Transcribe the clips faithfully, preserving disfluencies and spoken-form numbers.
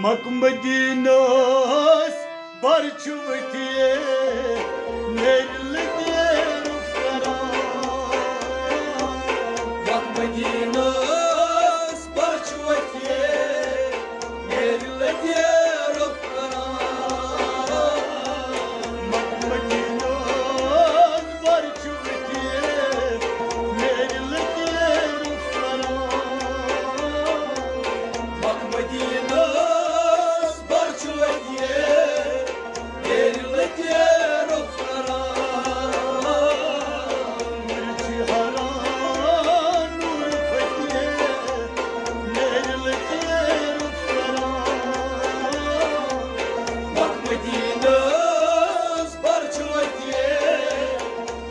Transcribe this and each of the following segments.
Mecca مدینس بر چھُ وتھیے، نیرِ لتیرُک کران۔ مکہ مدینس بر چھُ وتھیے، نیرِ لتیرُک کران۔ مکہ مدینس بر چھُ وتھیے، نیرِ لتیرُک کران۔ مکہ مدینس بر چھُ وتھیے، نیرِ لتیرُک کران۔ نور چھِ ہران، نور پھٹیے، نیرِ لتیرُک کران۔ مکہ مدینس بر چھُ وتھیے،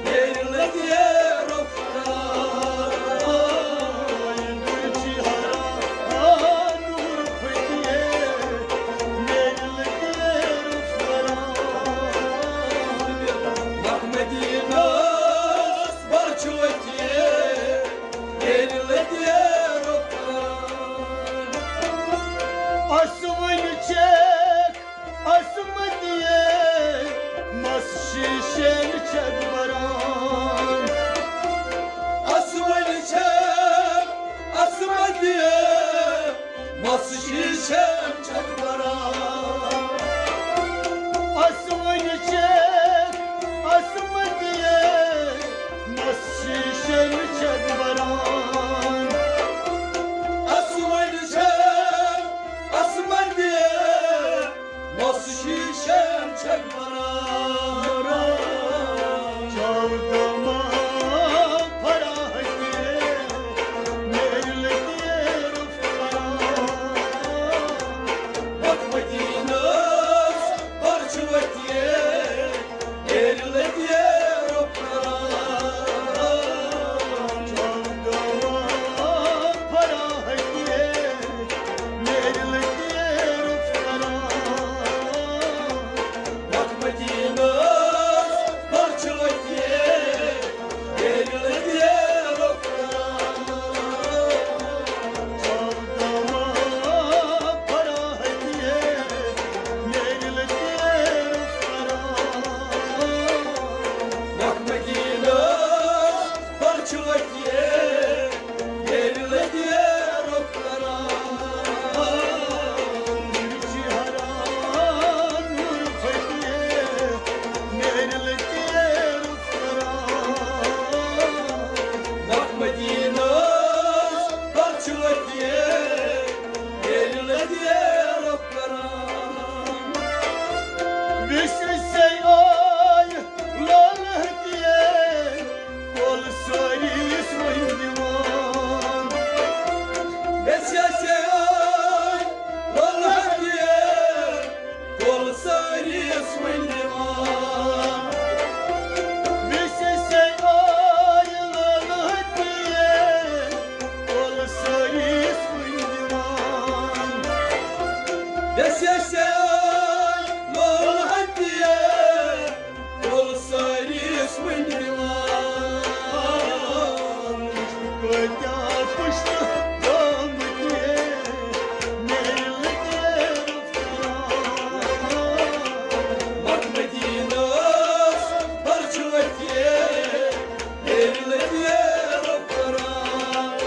نیرِ لتیرُک کران۔ نور چھِ ہران، نور پھٹیے، نیرِ لتیرُک کران۔ مکہ مدینس بر چھُ وتھیے، نیرِ لتیرُک کران۔ اسوٕنۍ چھِ عصمتیے، مس شیشن چھکھ بران۔ اسوٕنۍ چھِ عصمتیے، مس شیشن چھکھ بران۔ اسوٕنۍ چھِ عصمتیے، مس شیشن چھکھ بران۔ اسوٕنۍ چھِ عصمتیے، مس شیشن چھکھ بران۔ چودہ ماہ فراہتی، نیرِ لتیرُک کران۔ مکہ مدینس بر چھُ وتھیے، نیرِ لتیرُک کران۔ چودہ ماہ فراہتی، نیرِ لتیرُک کران۔ مکہ مدینس بر چھُ وتھیے، نیرِ لتیرُک کران۔ چودہ ماہ فراہتی، نیرِ لتیرُک کران۔ مکہ مدینس بر چھُ وتھیے، نیرِ لتیرُک کران۔ نور چھِ ہران، نور پھٹیے، نیرِ لتیرُک کران۔ مکہ مدینس بر چھُ وتھیے، نیرِ لتیرُک کران۔ وِسہِ سے آے لولہٕ تہِ، کول سٲری یُس وۄنۍ دِوان۔ وِسہِ سے آے لولہٕ تہِ، کول سٲری یُس وۄنۍ دِوان۔ وِسہِ سے آے لولہٕ تہِ، کول سٲری یُس وۄنۍ دِوان۔ وِسہِ سے آے لولہٕ تہِ، کول سٲری یُس وۄنۍ دِوان۔ کۭتیٛاہ پُشتہٕ آمٕتۍ، میلہِ تیرٕ مکہ مدینس بر چھُ وتھیے، میلہِ تیرٕ کران۔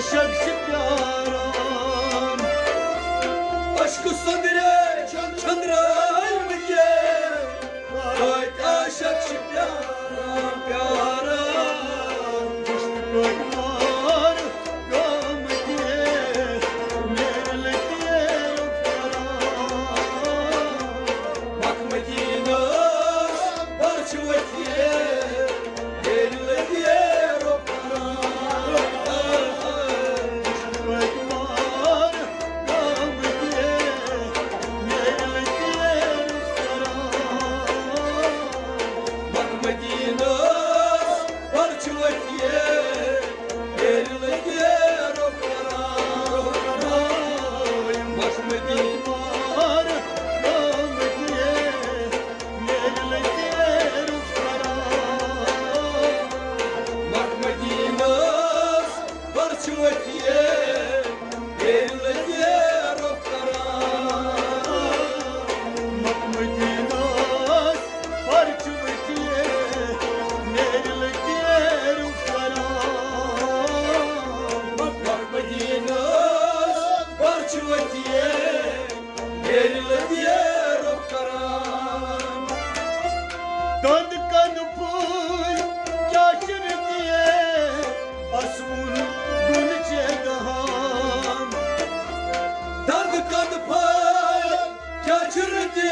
عاشق چھِ پیاران۔ عشقہٕ سۄنٛدرے چھٔنٛدرٲومٕتۍ، کٲتۍ عاشق چھِ پیاران، پیاران۔ وٕچھ کٲتۍ مار گٲمٕتۍ، میٛانہِ لَتہِ رُخسارا۔ مکھ مدینس پر چھِ ؤتھۍ، میٛانہِ لَتہِ رُخسارا۔ وٕچھ کٲتۍ مار گٲمٕتۍ، میٛانہِ لَتہِ رُخسارا۔ مکھ مدینس پر چھِ ؤتھۍ، میٛانہِ لَتہِ رُخسارا۔ مکھ مدینس پر گٲمٕتۍ، میٛانہِ لَتہِ رُخسارا۔ مکھ مدینس پر چھِ ؤتھۍ، میٛانہِ لَتہِ رُخسارا۔ مکھ مدینس پر چھِ ؤتھۍ، میٛانہِ لَتہِ رُخسارا۔ مکھ مدینس پر چھِ ؤتھۍ، میٛانہِ لَتہِ رُخسارا۔ دَنٛد کَنہٕ پھٔلۍ کیٛاہ چھِ رٔتۍ، اَسوُن گُل چھِ دَہان۔ دَنٛد کَنہٕ پھٔلۍ کیٛاہ چھِ رٔتۍ،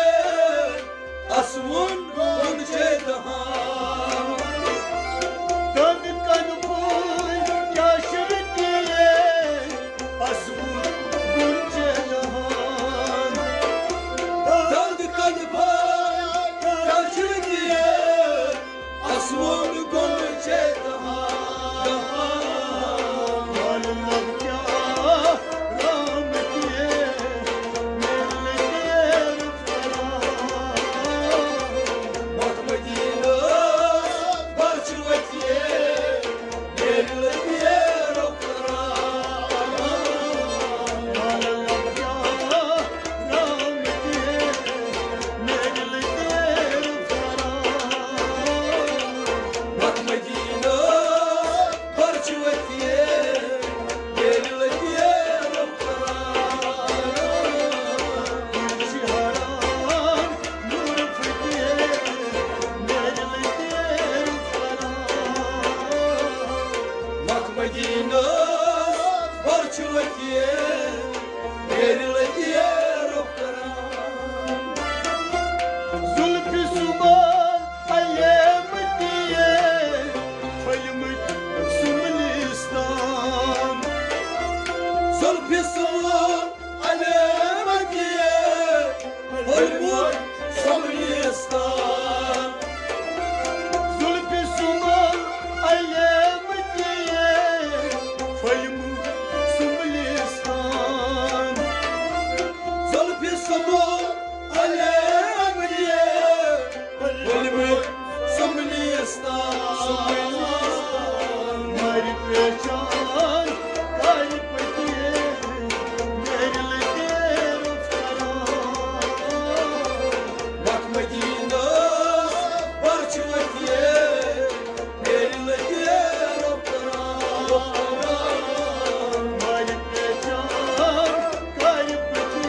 اَسوُن گُل چھِ دَہان۔ دَنٛد کَنہٕ پھٔلۍ کیٛاہ چھِ رٔتۍ، اَسوُن گُل چھِ دَہان۔ دَنٛد کَنہٕ پھٔلۍ کیٛاہ چھِ رٔتۍ، اَسوُن گُل چھِ دَہان۔ لَب کیٛاہ رام کیے، میرے تیر فرحان۔ مکھ مدینس پر چھِ ؤتھۍ، میٛانہِ لَتہِ رُخسارا۔ مکھ مدینس پر چھِ ؤتھۍ، میٛانہِ لَتہِ رُخسارا۔ مکھ مدینس پر چھِ ؤتھۍ، میٛانہِ لَتہِ رُخسارا۔ زُلفِ سُمبل علیمتی، پھٔلمٕتۍ سُمبلستان۔ زُلفِ سُمبل علیمتی، پھٔلمُت سُمبلستان۔ زُلفِ سُمبل علیمتی، پھٔلمُت سُمبلستان۔ زُلفِ سُمبل علیمتی، پھٔلمُت سُمبلستان۔ مَرِ پہچان کَرِ پٔتِم، میٛانہِ لَتہِ رُخسارا۔ مکھ مدینس پر چھِ ؤتھۍ، میٛانہِ لَتہِ رُخسارا۔ مَرِ پہچان کَرِ پٔتِم،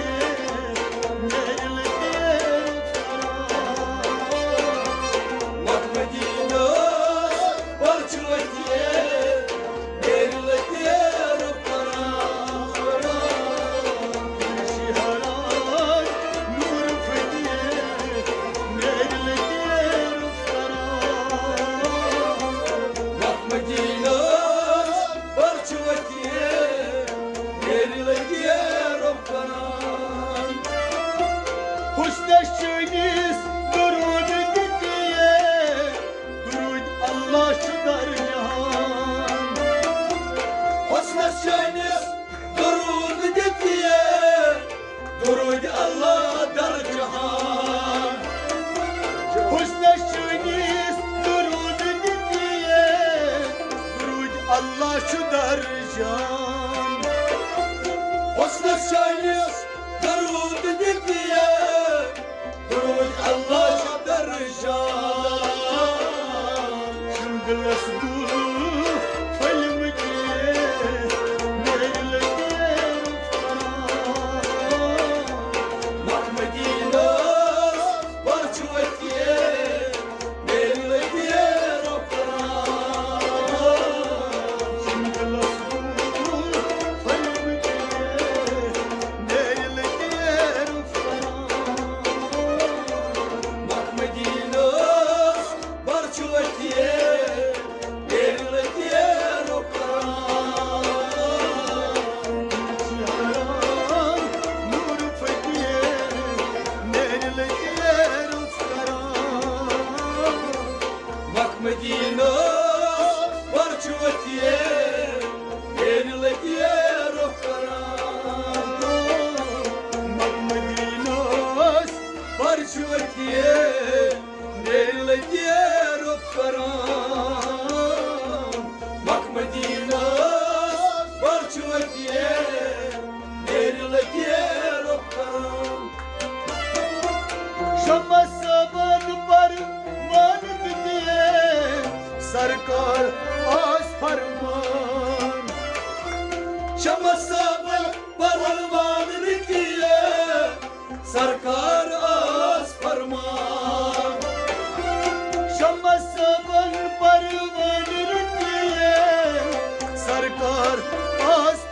میٛانہِ لَتہِ رُخسارا۔ مکھ مدینس پر چھِ ؤتھۍ، میٛانہِ لَتہِ رُخسارا۔ نوٗرِ فتح، میٛانہِ لَتہِ رُخسارا۔ مکھ مدینس پر چھِ ؤتھۍ، میٛانہِ لَتہِ رُخسارا۔ حُسنس چٲنِس درود دِتھ، درود اللہ چھُ در جہان۔ حُسنس چٲنِس درود دِتھ، درود اللہ در جہان۔ حُسنس چٲنِس درود دِتھ، درود اللہ چھُ در جہان۔ حُسنس چٲنِس درود دِتھ، درود اللہ چھُ در جہان۔ چھُم دِلس گُل پھٔلمٕتۍ، شمس صٲبن پروان رکیے، سرکار آس فرمان۔ شمس صٲبن پروان رکیے، سرکار آس